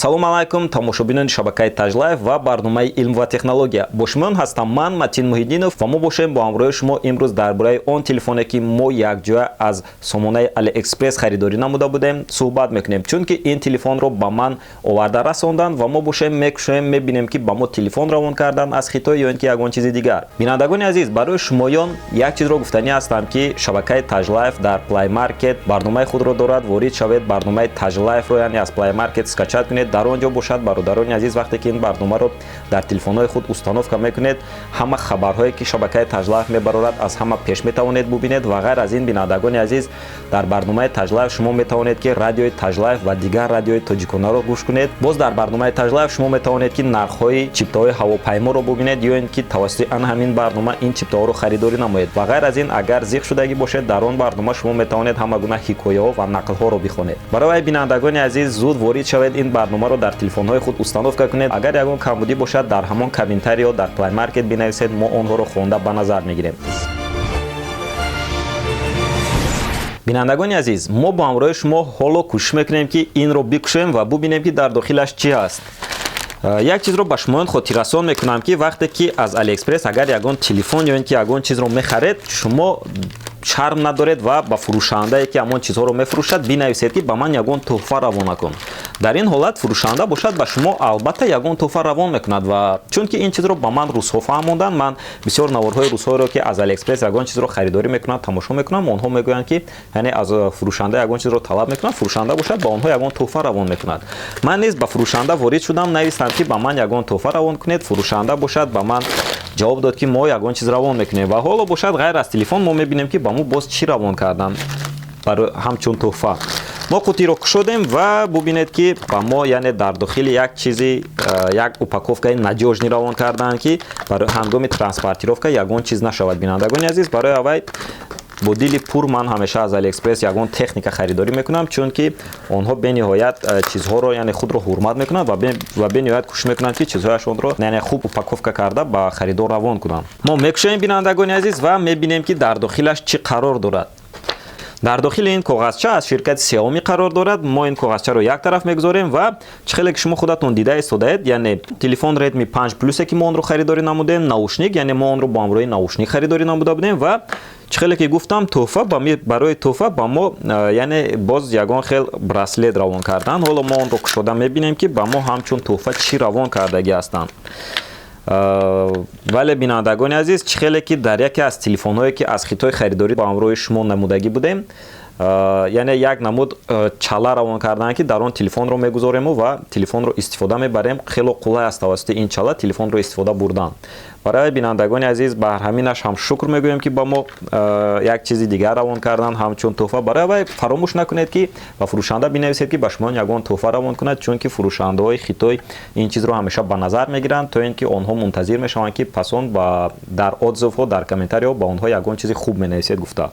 Салому алайкум, тамошобинони шабакаи Таҷлайф ва барномаи «Илм ва технология». Бо шумоён ҳастам ман, Матин Муҳиддинов, ва мо бошем бо ҳамроҳи шумо имрӯз дар бораи он телефоне, ки мо якҷоя аз сомонаи Алиэкспресс харидорӣ намуда будем, суҳбат мекунем, чунки ин телефонро ба ман оварда расонданд ва мо бошем мекушоем, мебинем, ки ба мо телефон равон карданд аз Хитой ё ин ки ягон чизи дигар. Бинандагони азиз, барои шумоён як чизро гуфтанӣ ҳастам, ки шабакаи Таҷлайф дар Play Market барномаи худро дорад. Ворид шавед, барномаи Таҷлайфро, яъне аз Play Market скачать кунед. Дар он ҷо бошад, бародарони азиз, вақте ки ин барномаро дар телефонҳои худ установка мекунед, ҳама хабарҳое, ки шабакаи Таҷлайф мебарорад, аз ҳама пеш метавонед бубинед. Ва ғайр аз ин, бинандагони азиз, дар барномаи Таҷлайф шумо метавонед, ки радиои Таҷлайф ва дигар радиои тоҷиконаро гӯш кунед. Боз дар барномаи Таҷлайф шумо метавонед, ки нархҳои чиптаҳои ҳавопайморо бубинед ё ин ки тавассути ан ҳамин барнома ин чиптаҳоро харидорӣ намоед. Ва ғайр аз ин, агар зиқ шудагӣ бошед, дар он барнома шумо метавонед ҳама гуна ҳикояҳо ва нақлҳоро бихонед. Барои бинандагони азиз, зуд ворид шавед, ин барномаро дар телефонҳои худ установка кунед. Агар ягон камбудӣ бошад, дар ҳамон комментариё дар Play Market бинависед, мо онҳоро хонда ба назар мегирем. Бинандагони азиз, мо бо ҳамроҳи шумо ҳоло кӯшиш мекунем, ки инро бикушоем ва бубинем, ки дар дохилаш чӣ ҳаст. Як чизро ба шумоён хотиррасон мекунам, ки вақте ки аз Алиэкспресс агар ягон телефон ё ин ки ягон чизро мехаред, шумо шарм надоред ва ба фурӯшандае, ки ҳамон чизҳоро мефурӯшад, бинависед, ки ба ман ягон тӯҳфа равона кун. Дар ин ҳолат фурӯшанда бошад, ба шумо албатта ягон тӯҳфа равон мекунад. Ва чунки ин чизро ба ман русҳо фаҳмонданд, ман бисёр наворҳои русҳоеро, ки аз Алиэкспресс ягон чизро харидорӣ мекунанд, тамошо мекунам. Онҳо мегӯянд, ки яъне аз фурӯшанда ягон чизро талаб мекунанд, фурӯшанда бошад, ба онҳо ягон тӯҳфа равон мекунад. Ман низ ба фурӯшанда ворид шудам, навистам, ки ба ман ягон тӯҳфа равон кунед. Фурӯшанда бошад, ба ман ҷавоб дод, ки мо ягон чиз равон мекунем. Ва ҳоло бошад, ғайр аз телефон, мо мебинем, ки ба мо боз чӣ равон карданд барои ҳамчун тӯҳфа. Мо қутиро кушодем ва бубинед, ки ба мо, яъне дар дохили як чизи як упаковкаи надёжный равон карданд, ки барои ҳангоми транспортировка ягон чиз нашавад. Бинандагони азиз, барои аввай бо дили пур ман ҳамеша аз Алиэкспресс ягон техника харидорӣ мекунам, чунки онҳо бениҳоят чизҳоро, яъне худро ҳурмат мекунанд ва бениҳоят кӯшиш мекунанд, ки чизҳояшонро, яъне хуб упаковка карда ба харидор равон кунанд. Мо мекушоем, бинандагони азиз, ва мебинем, ки дар дохилаш чӣ қарор дорад. Дар дохили ин коғазча аз ширкати Xiaomi қарор дорад. Мо ин коғазчаро як тараф мегузорем ва чӣ хеле ки шумо худатон дида истодаед, яъне телефон Redmi 5 Plus, ки мо онро харидорӣ намудем, наушник, яъне мо онро бо ҳамроҳи наушник харидорӣ намуда будем, ва чӣ хеле ки гуфтам, тӯҳфа барои тӯҳфа ба мо, яъне боз ягон хел браслет равон карданд. Ҳоло мо онро кушода мебинем, ки ба мо ҳамчун тӯҳфа чӣ равон кардагӣ ҳастанд. Вале, бинандагони азиз, чӣ хеле ки дар яке аз телефонҳое, ки аз Хитой харидорӣ бо ҳамроҳи шумо намудагӣ будем, яъне як намуд чала равон карданд, ки дар он телефонро мегузорему ва телефонро истифода мебарем. Хело қулай аст тавассути ин чала телефонро истифода бурдан. Барои бинандагони азиз, ба ҳаминаш ҳам шукр мегӯем, ки ба мо як чизи дигар равон карданд ҳамчун тӯҳфа. Барои вай фаромӯш накунед, ки ба фурӯшанда бинависед, ки ба шумо ягон тӯҳфа равон кунад, чунки фурӯшандаҳои Хитой ин чизро ҳамеша ба назар мегиранд, то ин ки онҳо мунтазир мешаванд, ки пас он дар отзывҳо, дар комментариҳо ба онҳо ягон чизи хуб менависед гуфта.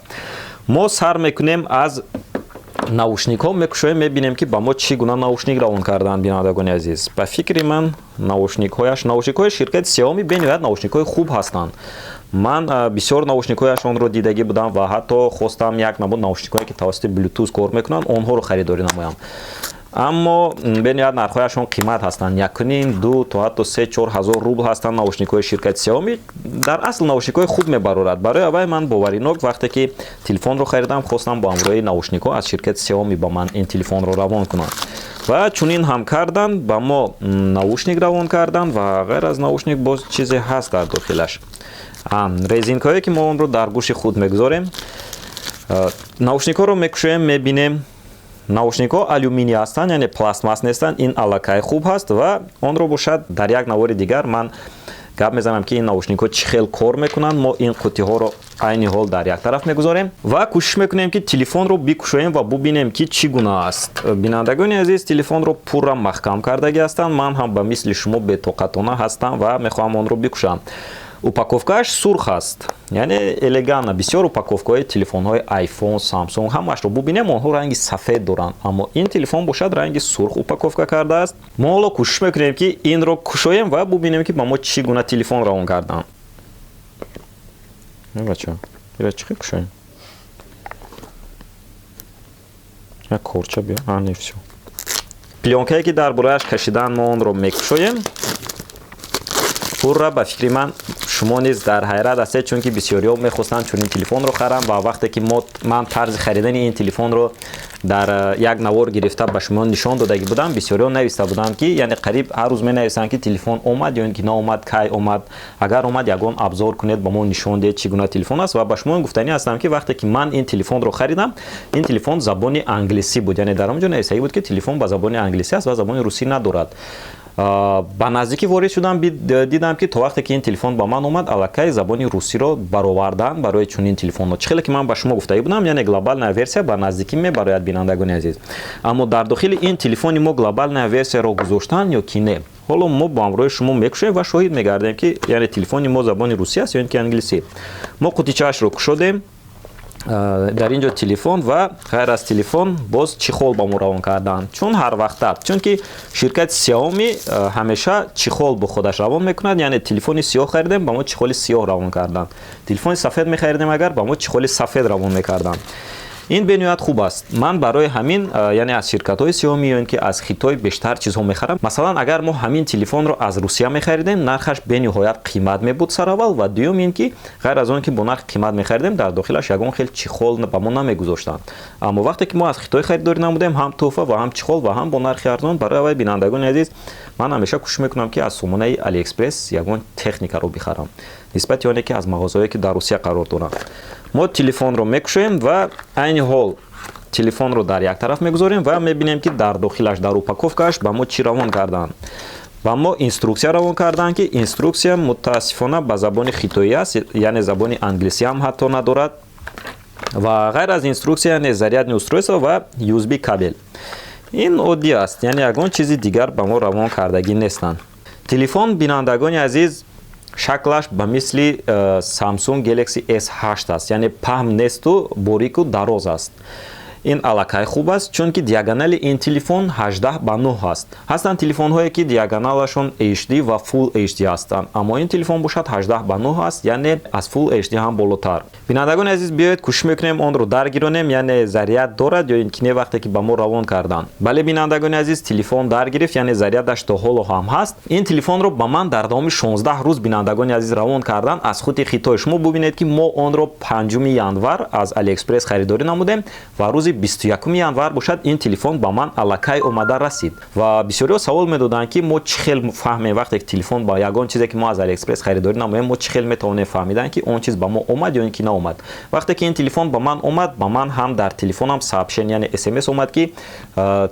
Мо сар мекунем аз наушникҳо, мекушоем, мебинем, ки ба мо чӣ гуна наушник равон карданд. Бинандагони азиз, ба фикри ман, наушникҳояш, наушникҳои ширкати Xiaomi бениҳоят наушникҳои хуб ҳастанд. Ман бисёр наушникҳояшонро дидагӣ будам ва ҳатто хостам як намуд наушникҳое, ки тавассути Bluetooth кор мекунанд, онҳоро харидорӣ намоям, аммо бениҳоят нархҳояшон қимат ҳастанд: якуним, ду то ҳатто 3-4 ҳазор рубл ҳастанд наушникҳои ширкати Xiaomi. Дар асл наушникҳои хуб мебарорад. Барои аввай ман боваринок вақте ки телефонро харидам, хостам бо ҳамроҳи наушникҳо аз ширкати Xiaomi ба ман ин телефонро равон кунанд ва чунин ҳам карданд. Ба мо наушник равон карданд ва ғайр аз наушник боз чизе ҳаст дар дохилаш: резинкаҳое, ки мо онро дар гӯши худ мегузорем. Наушникҳоро мекушоем, мебинем, наушникҳо алюминий ҳастанд, яъне пластмасс нестанд. Ин аллакай хуб ҳаст ва онро бошад, дар як навори дигар ман гап мезанам, ки ин наушникҳо чӣ хел кор мекунанд. Мо ин қуттиҳоро айни ҳол дар як тараф мегузорем ва кӯшиш мекунем, ки телефонро бикушоем ва бубинем, ки чӣ гуна аст. Бинандагони азиз, телефонро пурра маҳкам кардагӣ ҳастанд. Ман ҳам ба мисли шумо бетоқатона ҳастам ва мехоҳам онро бикушам. Упаковкааш сурх аст, яъне элегантно. Бисёр упаковкаҳои телефонҳои iPhone, Samsung, ҳамаашро бубинем, онҳо ранги сафед доранд, аммо ин телефон бошад, ранги сурх упаковка кардааст. Мо ҳоло кӯшиш мекунем, ки инро кушоем ва бубинем, ки ба мо чӣ гуна телефон равон карданд. Бача, ира чӣ хел кушоем? Як корча биё. А, не, всё. Плёнкае, ки дар борааш кашидан, мо онро мекушоем. Пурра, ба фикри ман, шумо низ дар ҳайрат ҳастед, чунки бисёриҳо мехостанд чунин телефонро харанд. Ва вақте ки ман тарзи харидани ин телефонро дар як навор гирифта ба шумо нишон додагӣ будам, бисёриҳо нависта буданд, ки яъне қариб ҳар рӯз менависанд, ки телефон омад ё ин ки наомад, кай омад, агар омад, ягон обзор кунед, ба мо нишон диҳед, чӣ гуна телефон аст. Ва ба шумо гуфтанӣ ҳастам, ки вақте ки ман ин телефонро харидам, ин телефон забони англисӣ буд, яъне дар он ҷо нависагӣ буд, ки телефон ба забони англисӣ аст ва забони русӣ надорад. Ба наздикӣ ворид шудам, дидам, ки то вақте ки ин телефон ба ман омад, аллакай забони русиро баровардан барои чунин телефонҳо. Чӣ хеле ки ман ба шумо гуфтагӣ будам, яъне глобальная версия ба наздикӣ мебарояд, бинандагони азиз. Аммо дар дохили ин телефони мо глобальная версияро гузоштан ё ки не, ҳоло мо бо ҳамроҳи шумо мекушоем ва шоҳид мегардем, ки яъне телефони мо забони русӣ аст ё ин ки англисӣ. Мо қутичаашро кушодем. Дар ин ҷо телефон ва ғайр аз телефон боз чехол ба мо равон карданд, чун ҳар вақта, чунки ширкати Xiaomi ҳамеша чехол бо худаш равон мекунад. Яъне телефони сиёҳ харидем, ба мо чехоли сиёҳ равон карданд, телефони сафед мехаридем агар, ба мо чехоли сафед равон мекарданд. Ин бениҳоят хуб аст. Ман барои ҳамин яъне аз ширкатҳои Xiaomi ё ин ки аз Хитой бештар чизҳо мехарам. Масалан, агар мо ҳамин телефонро аз Русия мехаридем, нархаш бениҳоят қимат мебуд сараввал, ва дуюм ин ки ғайр аз он ки бо нархи қимат мехаридем, дар дохилаш ягон хел чехол ба мо намегузоштанд. Аммо вақте ки мо аз Хитой харидорӣ намудем, ҳам тӯҳфа ва ҳам чехол ва ҳам бо нархи арзон. Барои аввай, бинандагони азиз, ман ҳамеша кӯшиш мекунам, ки аз сомонаи Алиэкспресс ягон техникаро бихарам нисбати оне ки аз мағозаҳое, ки дар Русия қарор доранд. Мо телефонро мекушоем ва айни ҳол телефонро дар як тараф мегузорем ва мебинем, ки дар дохилаш, дар упаковкааш ба мо чӣ равон карданд. Ба мо инструксия равон карданд, ки инструксия, мутаассифона, ба забони хитоӣ аст, яъне забони англисӣ ҳам ҳатто надорад. Ва ғайр аз инструксия, яъне зарядное устройство ва USB кабель. Ин оддӣ аст, яъне ягон чизи дигар ба мо равон кардагӣ нестанд. Телефон, бинандагони азиз, шаклаш ба мисли Samsung Galaxy S8 аст, яъне паҳн несту борику дароз аст. Ин аллакай хуб аст, чунки диагонали ин телефон 18 ба 9 аст. Ҳастанд телефонҳое, ки диагоналашон HD ва Full HD ҳастанд, аммо ин телефон бошад 18 ба 9 аст, яъне аз Full HD ҳам болотар. Бинандагони азиз, биёед, кӯшиш мекунем, онро даргиронем, яъне заряд дорад ё ин ки не, вақте ки ба мо равон карданд. Бале, бинандагони азиз, телефон даргирифт, яъне зарядаш то ҳоло ҳам ҳаст. Ин телефонро ба ман дар давоми 16 рӯз, бинандагони азиз, равон карданд аз худи Хитой. Шумо бубинед, ки мо онро 5 январ аз Алиэкспресс харидорӣ намудем ва рӯзи 21 январ бошад ин телефон ба ман аллакай омада расид. Ва бисёриҳо савол медоданд, ки мо чӣ хел фаҳмем, вақте ки телефон ба ягон чизе, ки мо аз Алиэкспресс харидорӣ намоем, мо чӣ хел метавонем фаҳмидан, ки он чиз ба мо омад ё ин ки наомад? Вақте ки ин телефон ба ман омад, ба ман ҳам дар телефонам сообщение, яъне СМС омад, ки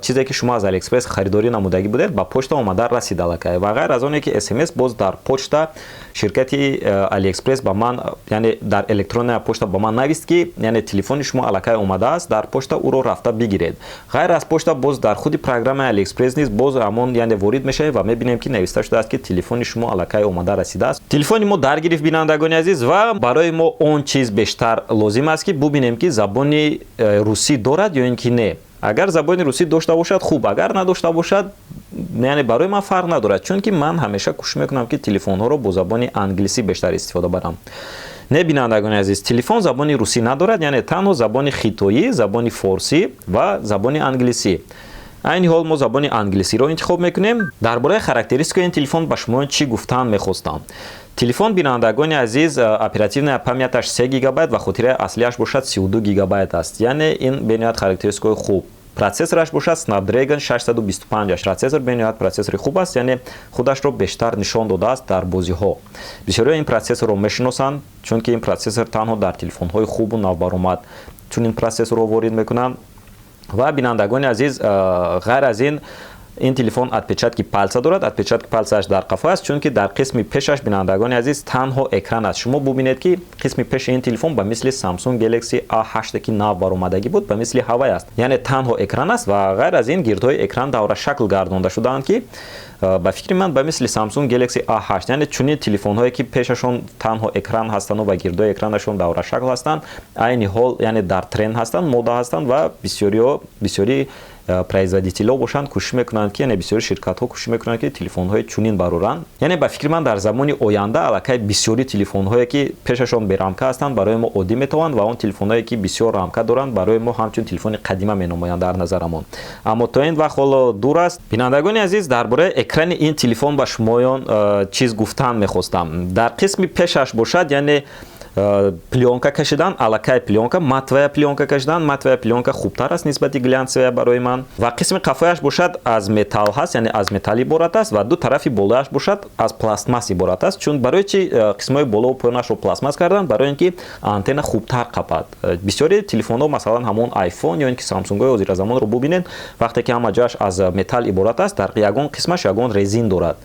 чизе, ки шумо аз Алиэкспресс харидорӣ намудагӣ будед, ба почта омада расид аллакай. Ва ғайр аз оне ки СМС, боз дар почта ширкати Алиэкспресс ба ман, яъне дар электронная почта ба ман навист, ки яъне телефони шумо аллакай омадааст дар почта, ӯро рафта бигиред. Ғайр аз почта, боз дар худи программаи Алиэкспресс низ боз ҳамон, яъне ворид мешавем ва мебинем, ки нависта шудааст, ки телефони шумо аллакай омада расидааст. Телефони мо даргирифт, бинандагони азиз, ва барои мо он чиз бештар лозим аст, ки бубинем, ки забони русӣ дорад ё ин ки не. Агар забони русӣ дошта бошад, хуб, агар надошта бошад, яъне барои ман фарқ надорад, чунки ман ҳамеша кӯшиш мекунам, ки телефонҳоро бо забони англисӣ бештар истифода барам. Не, бинандагони азиз, телефон забони русӣ надорад, яъне танҳо забони хитоӣ, забони форсӣ ва забони англисӣ. Айни ҳол мо забони англисиро интихоб мекунем. Дар бораи характеристикаи ин телефон ба шумо чӣ гуфтан мехостам. Телефон, бинандагони азиз, оперативная памяташ 3 гигабайт ва хотираи аслиаш бошад 32 гигабайт аст, яъне ин бениҳоят характеристикаҳои хуб. Процессораш бошад Snapdragon 625. Процессор бениҳоят процессори хуб аст, яъне худашро бештар нишон додааст дар бозиҳо. Бисёриҳо ин процессорро мешиносанд, чунки ин процессор танҳо дар телефонҳои хубу навбаромад чунин процессорро ворид мекунанд. Ва, бинандагони азиз, ғайр аз ин, ин телефон отпечатки пальца дорад. Отпечатки пальцааш дар қафо аст, чунки дар қисми пешаш, бинандагони азиз, танҳо экран аст. Шумо бубинед, ки қисми пеши ин телефон ба мисли Samsung Galaxy A8, ки нав баромадагӣ буд, ба мисли ҳавай аст, яъне танҳо экран аст. Ва ғайр аз ин, гирдҳои экран даврашакл гардонда шудаанд, ки ба фикри ман ба мисли Samsung Galaxy A8, яъне чунин телефонҳое, ки пешашон танҳо экран ҳастанду ва гирдҳои экранашон даврашакл ҳастанд, айни ҳол яъне дар тренд ҳастанд, мода ҳастанд ва бисёриҳо бисёри Производителҳо бошанд, кӯшиш мекунанд ки, яъне бисёри ширкатҳо кӯшиш мекунанд, ки телефонҳои чунин бароранд. Яъне, ба фикри ман, дар замони оянда аллакай бисёри телефонҳое, ки пешашон берамка ҳастанд, барои мо оддӣ метавонанд ва он телефонҳое, ки бисёр рамка доранд, барои мо ҳамчун телефони қадима меномоянд дар назарамон. Аммо то ин вақт ҳоло дур аст. Бинандагони азиз, дар бораи экрани ин телефон ба шумоён чиз гуфтан мехостам. Дар қисми пешаш бошад, яъне плёнка кашидан, аллакай плёнка, матовая плёнка кашидан. Матовая плёнка хубтар аст нисбати глянцевая барои ман. Ва қисми қафояш бошад, аз металл ҳаст, яъне аз металл иборат аст, ва ду тарафи болояш бошад, аз пластмасс иборат аст. Чун барои чи қисмҳои болову поёнашро пластмасс карданд? Барои ин ки антенна хубтар қапад. Бисёри телефонҳо, масалан, ҳамон iPhone ё ин ки Самсунгҳои ҳозиразамонро бубинед, вақте ки ҳама ҷояш аз металл иборат аст, дар ягон қисмаш ягон резин дорад.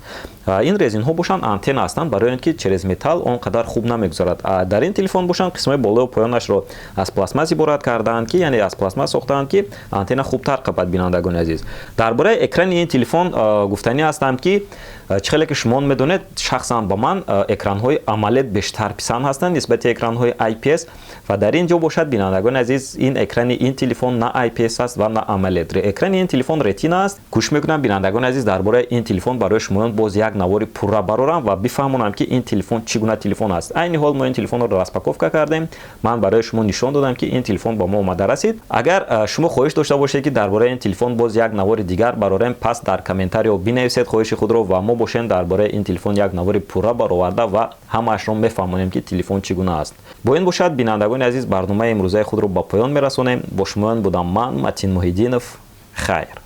Ин резинҳо бошанд, антенна ҳастанд, барои ин ки через металл он қадар хуб намегузарад. Дар ин телефон бошанд, қисмҳои болою поёнашро аз пластмасс иборат кардаанд, ки яъне аз пластмасс сохтаанд, ки антенна хубтар қапад. Бинандагони азиз, дар бораи экрани ин телефон гуфтанӣ ҳастам, ки чӣ хеле ки шумо медонед, шахсан ба ман экранҳои AMOLED бештар писанд ҳастанд нисбати экранҳои IPS. Ва дар ин ҷо бошад, бинандагони азиз, ин экрани ин телефон на IPS аст ва на AMOLED. Экрани ин телефон Retina аст. Кӯшиш мекунам, бинандагони азиз, дар бораи ин телефон барои шумоён боз як навори пурра барорам ва бифаҳмонам, ки ин телефон чӣ гуна телефон аст. Айни ҳол мо ин телефонро распаковка кардем, ман барои шумо нишон додам, ки ин телефон ба мо омада расид. Агар шумо хоҳиш дошта бошед, ки дар бораи ин телефон боз як навори дигар барорем, пас дар комментарио бинависед хоҳиши худро ва мо бошем, дар бораи ин телефон як навори пурра бароварда ва ҳамаашро мефаҳмонем, ки телефон чӣ гуна аст. Бо ин бошад, бинандагони азиз, барномаи имрӯзаи худро ба поён мерасонем. Бо шумоён будам ман, Матин Муҳиддинов. Хайр.